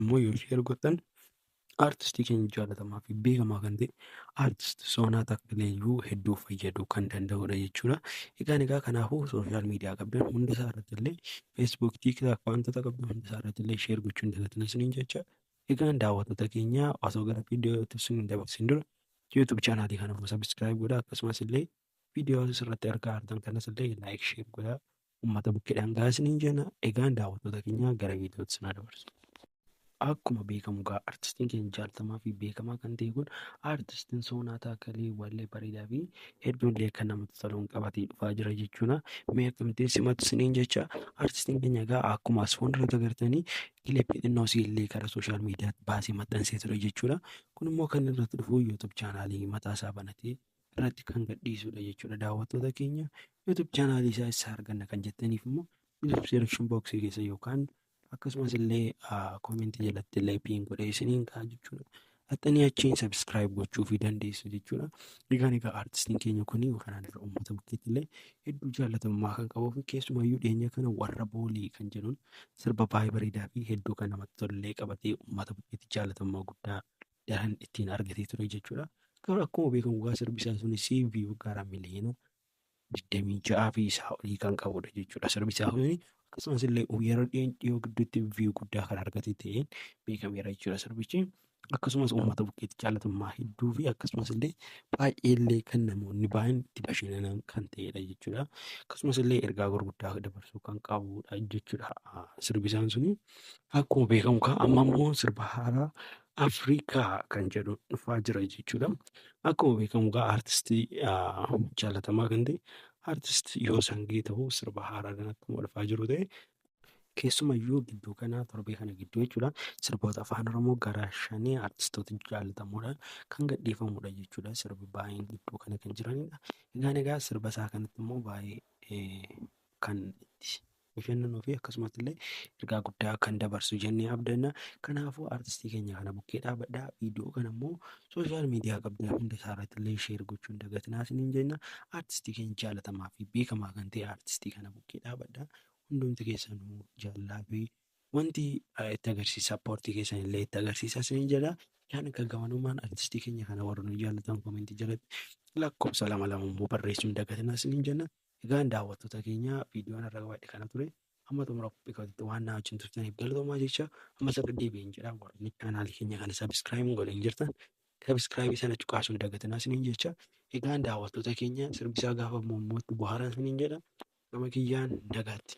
Immoo yoo share gootan aartistii keenya jaalatamaa fi beekamaa kan ta'e aartist Soonaa Takkaleeyyuu hedduu fayyaduu kan danda'udha jechuudha. Egaan kanaafuu social media qabdan hunda isaa irratti illee, Facebook, TikTok, wantoota qabdan hunda isaa irratti illee share gochuu hin dagatinaa isiniin jecha. Egaan daawwattoota keenya, osoo gara viidiyootti isin dabarsin dura YouTube channelii kana immoo subscribe godhaa, akkasumas illee viidiyoo asirratti argaa jirtan kanas illee like, share godhaa, uummata bukkeedhaan gahaa isiniin jenna. Egaan daawwattoota keenya, gara viidiyootti isin dabarsu. Akkuma beekamu egaa artistiin keenya jaalatamaa fi beekamaa kan ta'e kun aartistiin Soonaa Taakkalee wallee bareedaa fi hedduullee kan namatti toluun qabatee dhufaa jira jechuudha. Mee akkamitti simatu isiniin jecha. Artistiin keenya egaa akkuma as fuulduratti agartanii clipii xinnoo illee karaa social mediaatti baasee maxxansee ture jechuudha. Kun immoo kan irratti dhufu YouTube channelii mataa isaa banatee irratti kan gadhiisudha jechuudha. Daawwattoota keenya, YouTube channelii isaa eessaa arganna kan jettaniif immoo description boxii keessa yookaan akkasumas illee commentii jalatti illee pin godhee isiniin ka'a jechuudha. Haxxanii achiin subscribe gochuu fi dandeessu jechuudha. Egaa artistiin keenya kun kanaan dura uummata bukkeetti illee hedduu jaallatamummaa kan qabuu fi keessumayyuu dhiyeenya kana warra boolee kan jedhuun sirba baay'ee bareedaa fi hedduu kan namatti tolullee qabatee uummata bukkeetti jaallatamummaa guddaa daran ittiin argatee ture jechuudha. Garuu akkuma beekamu egaa sirbi isaa sunis view gara miliyoona 26 fi isaa olii kan qabudha jechuudha. Sirbi isaa kun akkasumas illee yeroo dhiyoo gidduutti view guddaa kan argate ta'een beekameera jechuudha sirbichi. Akkasumas uummata bukkeetti jaalatamummaa hedduu fi akkasumas illee baay'ee illee kan namoonni baay'een itti bashannanan kan ta'edha jechuudha. Akkasumas illee ergaa gurguddaa dabarsuu kan qabudha jechuudha sirbi isaan suni. Akkuma beekamu amma immoo sirba haaraa Afrikaa kan jedhu dhufaa jira jechuudha. Akkuma beekamu egaa aartistii jaalatamaa kan ta'e aartist Yoosan Geetahuu sirba haaraa kan akkuma dhufaa jiru ta'e, keessumayyuu gidduu kana, torbee kana gidduu jechuudha, sirboota afaan Oromoo gara shanii aartistoota jaallatamoodhaan kan gadhiifamudha jechuudha. Sirbi baay'een gidduu kana kan jiranidha. Egaa sirba isaa kanatti immoo baay'ee kan itti bashannanuu fi akkasumas illee ergaa guddaa kan dabarsu jennee abdanna. Kanaafuu aartistii keenya kana bukkee dhaabadhaa. Viidiyoo kana immoo social media qabdan hunda isaa irratti illee share gochuu hin dagatinaa isiniin jenna. Aartistii keenya jaalatamaa fi beekamaa kan ta'e aartistii kana bukkee dhaabadhaa. Hundumti keessanuu jaalalaa fi wanti itti agarsiisa, supportii keessan illee itti agarsiisa isiniin jedha. Yaan akka gamanummaan aartistii keenya kana warra nu jaallatan commentii jalatti lakkoofsa lama lama immoo barreessuu hin dagatinaa isiniin jenna. Egaan daawwattoota keenya, viidiyoon har'a qabadhe kana ture. Hamma xumura qophii kootiitti waan na wajjin turtaniif galatoomaa jecha, amma sirri deebi'een jedha, warri channelii keenya kana subscribe godhan jirtan subscribe sana cuqaasuu hin dagatinaa isiniin jecha. Egaan daawwattoota keenya, sirbisaa gaafa moommootti bohaaraa isiniin jedha. Gama kiyyaan nagaatti.